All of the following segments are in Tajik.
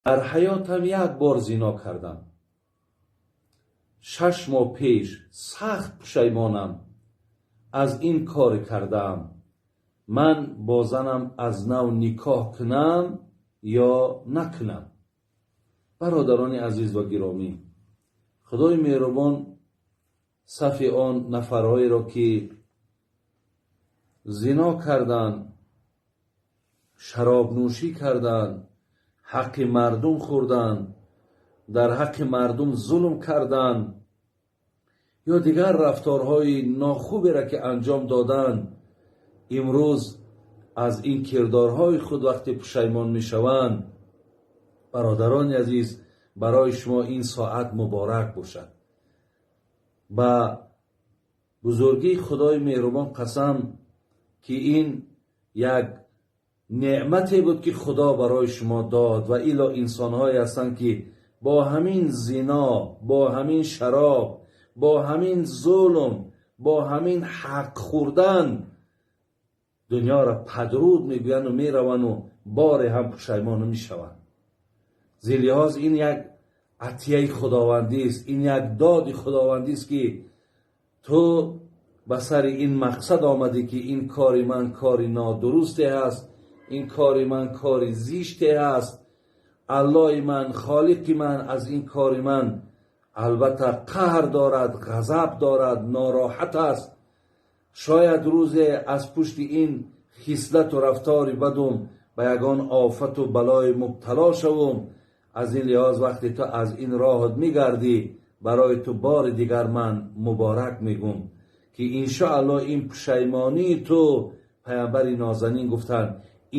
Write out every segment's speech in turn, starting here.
Дар ҳаётам як бор зино кардам. 6 моҳ пеш. Сахт пушаймонам аз ин кори кардаам. Ман бо занам аз нав никоҳ кунам ё накунам? Бародарони азиз ва гиромӣ, Худои меҳрубон сафи он нафарҳоеро, ки зино карданд, шаробнӯшӣ карданд, ҳаққи мардум хӯрданд, дар ҳаққи мардум зулм карданд ё дигар рафторҳои нохуберо, ки анҷом доданд, имрӯз аз ин кирдорҳои худ вақте пушаймон мешаванд, бародарони азиз, барои шумо ин соат муборак бошад. Ба бузургии Худои меҳрубон қасам, ки ин як неъмате буд, ки Худо барои шумо дод. Ва илло инсонҳое ҳастанд, ки бо ҳамин зино, бо ҳамин шароб, бо ҳамин зулм, бо ҳамин ҳақ хӯрдан дунёро падруд мегӯянду мераванду боре ҳам пушаймон намешаванд. Зин лиҳоз ин як атияи худовандист, ин як доди худовандист, ки ту ба сари ин мақсад омадӣ, ки ин кори ман кори нодурусте ҳаст, ин кори ман кори зиште ҳаст, Аллои ман, Холиқи ман аз ин кори ман албатта қаҳр дорад, ғазаб дорад, нороҳат аст. Шояд рӯзе аз пушти ин хислату рафтори бадум ба ягон офату балои мубтало шавум. Аз ин лиҳоз вақте ту аз ин роҳат мегардӣ, барои ту бори дигар ман муборак мегӯм, ки иншоаллоҳ ин пушаймонии ту. Паямбари нозанин гуфтанд: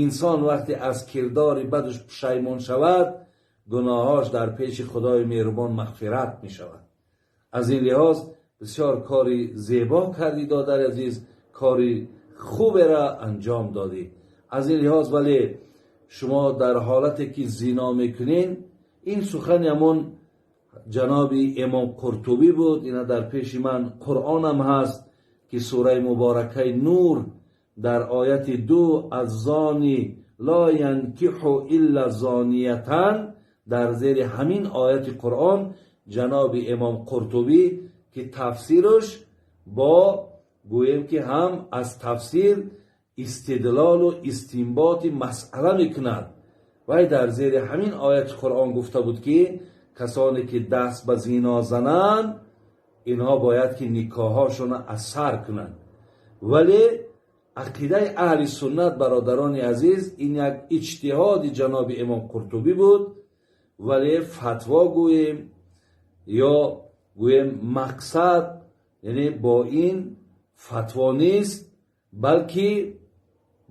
инсон вақте аз кирдори бадаш пушаймон шавад, гуноҳош дар пеши Худои меҳрубон мағфират мешавад. Аз ин лиҳоз бисёр кори зебо кардӣ, додари азиз, кори хуберо анҷом додӣ. Аз ин лиҳоз, вале шумо дар ҳолате ки зино мекунед, ин сухани ҳамон ҷаноби Имом Қуртубӣ буд. Ина дар пеши ман Қуръонам ҳаст, ки сураи муборакаи Нур дар ояти 2: الزاني لا ينكح إلا زانية. Дар зери ҳамин ояти Қуръон ҷаноби Имом Қуртубӣ, ки тафсираш бо гӯем, ки ҳам аз тафсир истидлолу истинботи масъала мекунад, вай дар зери ҳамин ояти Қуръон гуфта буд, ки касоне ки даст ба зино зананд, инҳо бояд ки никоҳҳошонро аз сар кунанд. Вале ақидаи аҳли суннат, бародарони азиз, ин як иҷтиҳоди ҷаноби Имом Қуртубӣ буд, вале фатво гӯем ё гӯем, мақсад яъне бо ин фатво нест, балки,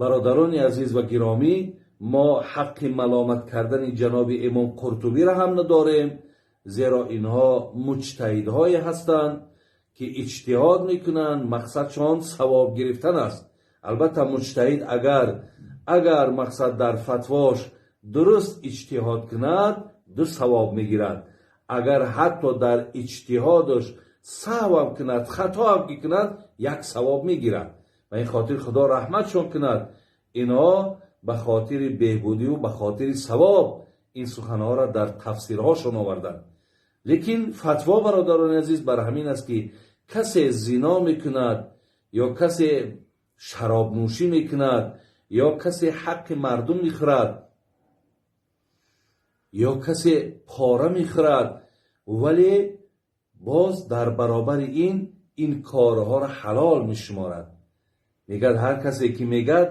бародарони азиз ва гиромӣ, мо ҳаққи маломат кардани ҷаноби Имом Қуртубиро ҳам надорем, зеро инҳо муҷтаҳидҳое ҳастанд, ки иҷтиҳод мекунанд, мақсадшон савоб гирифтан аст. Албатта, муҷтаҳид агар мақсад дар фатвош дуруст иҷтиҳод кунад, ду савоб мегирад. Агар ҳатто дар иҷтиҳодаш саҳвам кунад, хатоам ки кунад, як савоб мегирад. Ба ин хотир Худо раҳматшон кунад, инҳо ба хотири беҳбудиву ба хотири савоб ин суханҳоро дар тафсирҳошон оварданд. Лекин фатво, бародарони азиз, бар ҳамин аст, ки касе зино мекунад ё касе шаробнӯшӣ мекунад ё касе ҳаққи мардум мехӯрад ё касе пора мехӯрад, вале боз дар баробари ин ин корҳоро ҳалол мешуморад, мегӯяд, ҳар касе ки мегӯяд,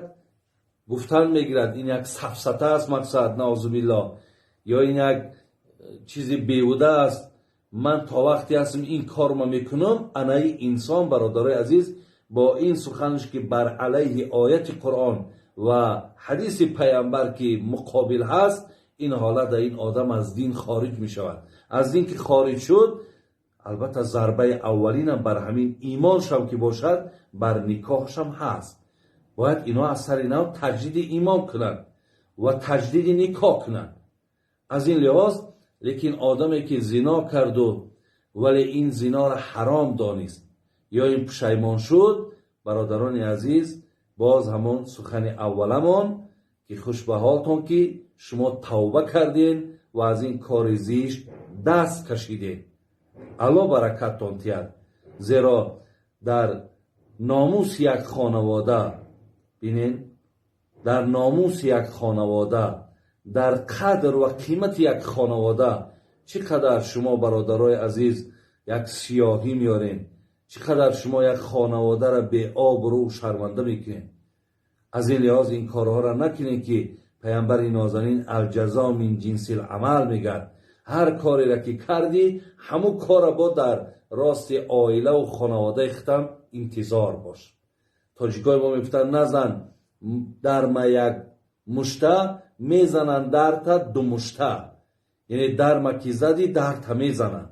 гуфтан мегирад, ин як сафсата аст, мақсад, наъузубиллоҳ, ё ин як чизи беҳуда аст, ман то вақте ҳастам, ин корро мекунам. Анаи инсон, бародарои азиз, бо ин суханаш, ки бар алайҳи ояти Қуръон ва ҳадиси паямбар ки муқобил ҳаст, ин ҳолат ин одам аз дин хориҷ мешавад. Аз дин ки хориҷ шуд, албатта, зарбаи аввалинам бар ҳамин имоншам ки бошад, бар никоҳшам ҳаст. Бояд инҳо аз сари нав таҷдиди имон кунанд ва таҷдиди никоҳ кунанд. Аз ин лиҳоз, лекин одаме ки зино карду, вале ин зиноро ҳаром донист ё ин пушаймон шуд, бародарони азиз, боз ҳамон сухани авваламон, ки хуш ба ҳолтон, ки шумо тавба кардед. Ва аз ин кори зишт даст кашидед. Алло баракаттон тиҳад, зеро дар номуси як хонавода, бинен, дар номуси як хонавода, дар қадр ва қимати як хонавода чӣ қадар шумо, бародарои азиз, як сиёҳӣ меорем, чӣ қадар шумо як хонаводаро беобрӯ шарманда мекунед. Аз ин лиҳоз ин корҳоро накунед, ки паямбари нозанин «الجزاء من جنس العمل» мегӯяд. Ҳар кореро ки кардӣ, ҳамун корро бо дар рости оилаву хонаводаи худам интизор бош. Тоҷикои мо мегуфтанд: «Назан дарма як мушта, мезананд дарта ду мушта». Яъне дарма ки задӣ, дарта мезананд.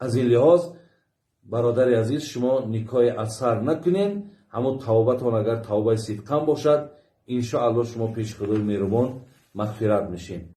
Аз ин лиҳоз, бародари азиз, шумо никоҳи аз сар накунед. Ҳамун тавбатон агар тавбаи сидқан бошад, иншоалло, шумо пеши Худои меҳрубон мағфират мешед.